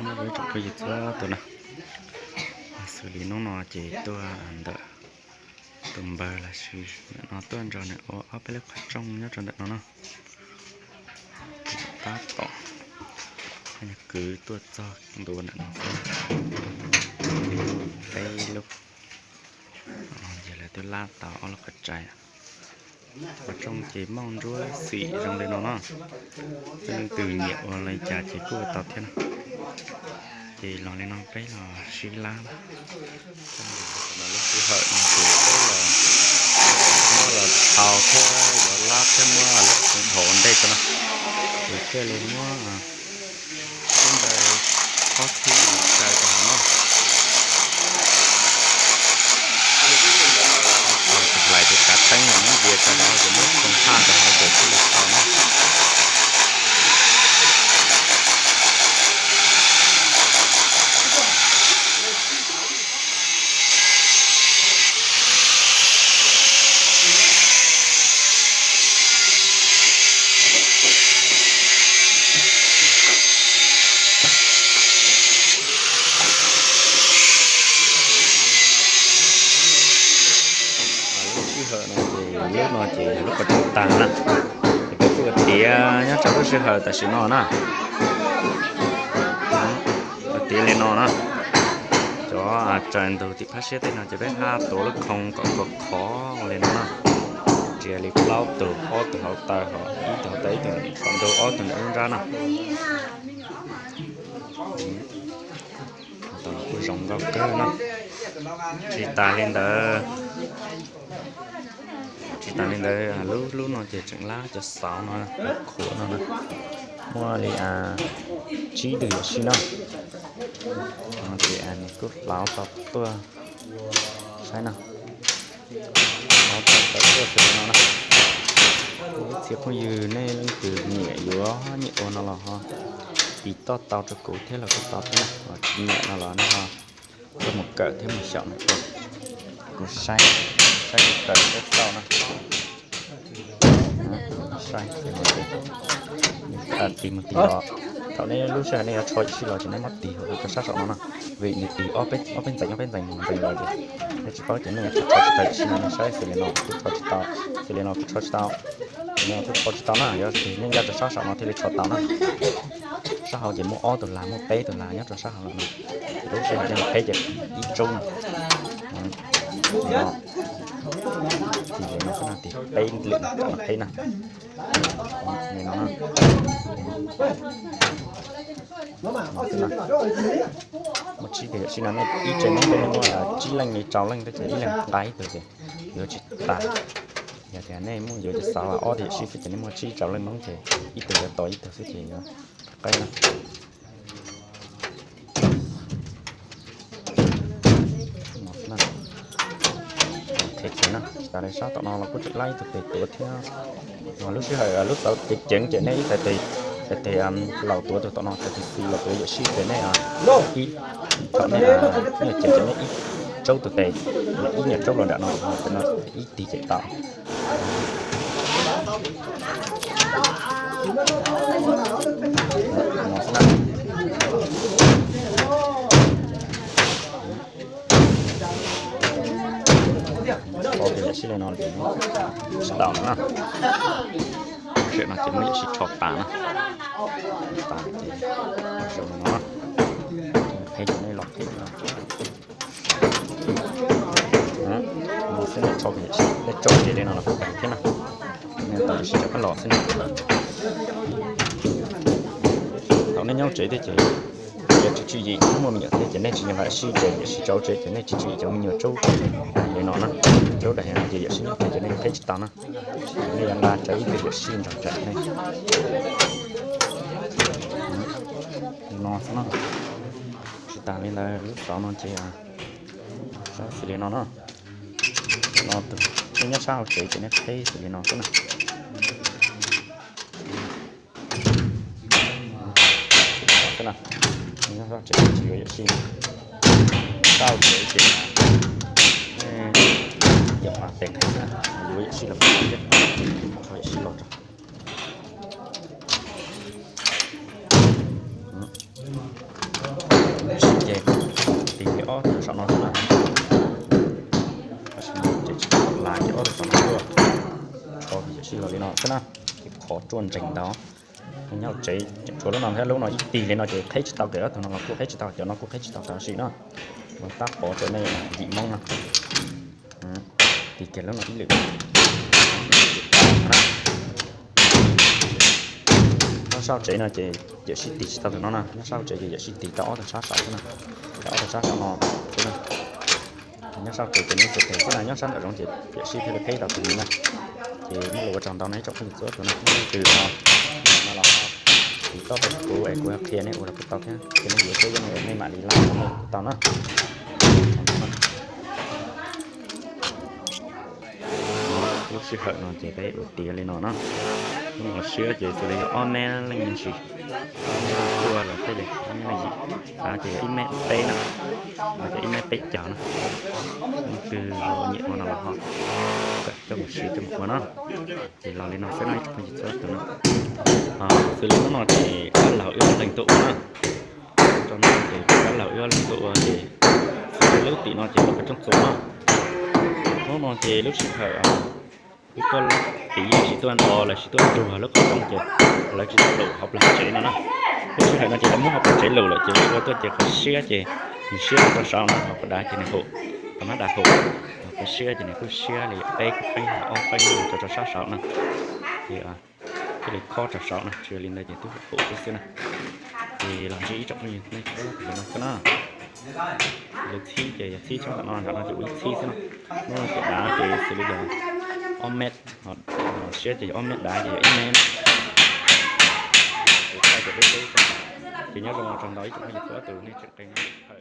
Nyob zoo ib tsoom phooj ywg txhua tus na, xws li hnub no ces tuaj ntawm tus npawg los sis ntawm no tuaj nrog nws ua ob peb lub qhov rooj nyob rau ntawm no na. Tab tom kwv tuaj txog ntua ntawm no xwb, peb lub, yog lawv twb lab tau ob lub qhov rais. Qhov rooj ces muaj nruab xim zoo li no na, leej twg nyiam ua li cas ces kuj ua tau thiab na. Ces los li no peb los sib lab na. Lub sij hawm no ces peb los muab los thau thiab yuav lab thiab muab lub khoom hauv ua ntej rau na, ces thiaj li muab lub ntawd ob txhij mus tsaws rau hauv no. Hlais tus kav teeb no muab ntsia rau hauv ces muab khoom haj rau hauv ces thiaj li tau na. Lub sij hawm no ces lub no ces lub qhov rooj tag na, ces peb kuj ua tiav nyob rau lub sij hawm tam sim no na. Ua tiav li no na. Cov tsaws ntug tim phab siab tej no ces peb haj tuav lub khoom kom khov khov ua li no na. Ntsia li plaub tug, ob tug hauv taw, ib tug hauv taw ib tug qhov ntug, ob tug ntawm lub nrab na. Kuj zoo nkauj kawg na. Tsis tas li ntawd, tsis tas li ntawd, lub lub no ces tseem lab cov xauv no, khuam no na, muaj li tsib tug yuam sij na. Ces nws kuj hlauv tau tuaj saib na, hlauv tau tawm tuaj xws li no na. Ib txhia phooj ywg nej leej twg nyiam yuav nyiam ua no los ho tiv toj tau rau kuv thiab los kuj tau thiab na, tsis nyiam no los nej ho tuaj mus kawm thiab mus xyaum no rau kuv saib, saib kuv kawm thiab tau na. Saib, tig mus tig los, thaum nej lub sij hawm nej yuav tsho yuam sij los ces nej muab tig hauv rau sab saum no na, vim nws tig ob peb ntxeev ob peb ntxeev mus ntxeev los ces nej tsis paub ces nej yuav tsho tsis tau yuam sij no, nej saib xws li no kuj tsho tsis tau, xws li no kuj tsho tsis tau, no kuj tsho tsis tau na, yog tig nej ncaj rau sab saum no thiaj li tsho tau na. Sab hauv ces muaj ob tug lag, muaj peb tug lag nyob rau sab hauv no, lub sij hawm nej mus qheb ces ib tsaub no. Tig li no xwb na, tig peb lwm no qheb na. Li no na. Muaj tsib tug yuam sij no, nej ib tsev neeg nej muaj tsib leej li rau leej thiab ces ib leeg nqa ib tug ces yuav tsis tas. Yog tias nej muaj yuav cov xauv ob tug yuam sij xwb ces nej muaj tsib rau leej Hmoob ces ib tug yuav tos ib tug xwb ces yuav qab na. Qheb ces na, tas li sab tom no los kuj tseem lab ib tug tes tuav thiab. Lub sij hawm lub xauv ceev ceev ces nej ib tug tes, tes laus tuav tus tom no, tes xis laus tuav yuam sij ces nej ib, thaum nej nyuam ceev ces nej ib tsaub tus tes, ib nyuam tsaub los nram no, ib tig ces tau. Tsho tus yuam sij li no tsis tau no na. Tam sim no ces muab yuam sij tsho tas na. Tas ces zoo li no, qheb ces nej los qheb no. No xwb, nej tsho ces li no los kuj tau thiab na. Nej tau yuam sij rov qab los xwb na. Thaum nej nyob tsev thiab ces yog tsis tswv yim, muaj me nyuam thiab ces nej tsis nyiam yuam sij ces yuam sij tso tsev ces nej tsis tswv yim cov me nyuam tsaub li no na. Tsaub dag no ces yuam sij nyob tsev ces nej qheb tsis tau na. Nej yuav nqa tsawv ib tug yuam sij nrog tsam nej. No xwb na. Tsis tas li ntawd, lub xauv no ces saib xws li no na. No tus nej nyob sab hauv tsev ces nej qheb xws li no xwb na. Xwb na, nej nyob sab tsev tsis yuav yuam sij, sab hauv tsev ces yog mas tes qheb xwb na, yuav yuam sij los, yuam sij los rau. Ces tig li ob tug saum no xwb na. Tab sis no ces tsis tau lav ces ob tug saum no tuaj, tso ces sib los li no xwb na. Ces qhov ruaj nrees ntau. Nyob tsev tsuas lub no thiab lub no ib tig li no ces qheb tsis tau, ces ob tug no los kuj qheb tsis tau, cov no kuj qheb tsis tau tam sim no. Tab pov rau nej yim Hmoob no. Tig kiag lub no ib lwm. Nyob sab tsev no ces yawm sib tig tsis tau tus no na, nyob sab tsev ces yawm sib tig tau ob tug sab saud xwb na, tau ob tug sab saud no xwb na. Nyob sab tsev ces nws txawv teg xwb na, nyob sab nraum zoov ces yawm sib thiaj li qheb tau tus no na. Ces muaj lus ua tsaug ntau na ib tsoom phooj ywg txhua tus na, leej twg ho no los ho tiv toj tau kuv es kuv qhia nej ua los kuj tau thiab, ces nej yuav siab yeej nej mam li laij nej kuj tau na. Lub sij hawm no ces peb ua tiav li no na. Lub no siab ces xws li yog ob mev leej me ntsis, ob mev leej cuaj los tej li, ob mev leej yim, av ces yog ib mev peb na, no ces ib mev peb caug na. Leej twg ho nyiam ua no los ho kawm coj mus siv coj mus ua na. Ces los li no xwb no ib tsoom phooj ywg txhua tus na. Xws li lub no ces dab laug wb ob leeg tuaj ua na. Rau no ces dab laug wb ob leeg tuaj ua ces xws li lub tim no ces lub qhov rooj txuas na. Lub no ces lub sij hawm wb tuaj tiv los sis tuaj nto los sis tuaj nrug lub qhov rooj ces lawv tsis tau lus hauv plag tsev no na. Lub sij hawm no ces lawv muab hauv plag tsev lus lawm ces ua tuaj ces qhov siab ces nws siab rau saud no, qhov dav ces nws hum, qhov mab dav hum. Qhov siab ces nws kuj siab li peb kuj qeeb ob qeeb rau rau sab saud na. Ces thiaj li khob rau saud na, tsis li ntawd ces twb hum xwb na. Ces los ntsib ib tsoom phooj ywg nej txhua tus no xwb na. Lawv txhib ces yog txhib tshab ntawm no, ntawm no ces ua ib txhib xwb na. Lub no ces dav ces xws li yog ob mev, siab ces yog ob mev, dav ces yog ib mev. Ces nyob zoo tsaug ntau ib tsoom phooj ywg txhua tus nej tseem qee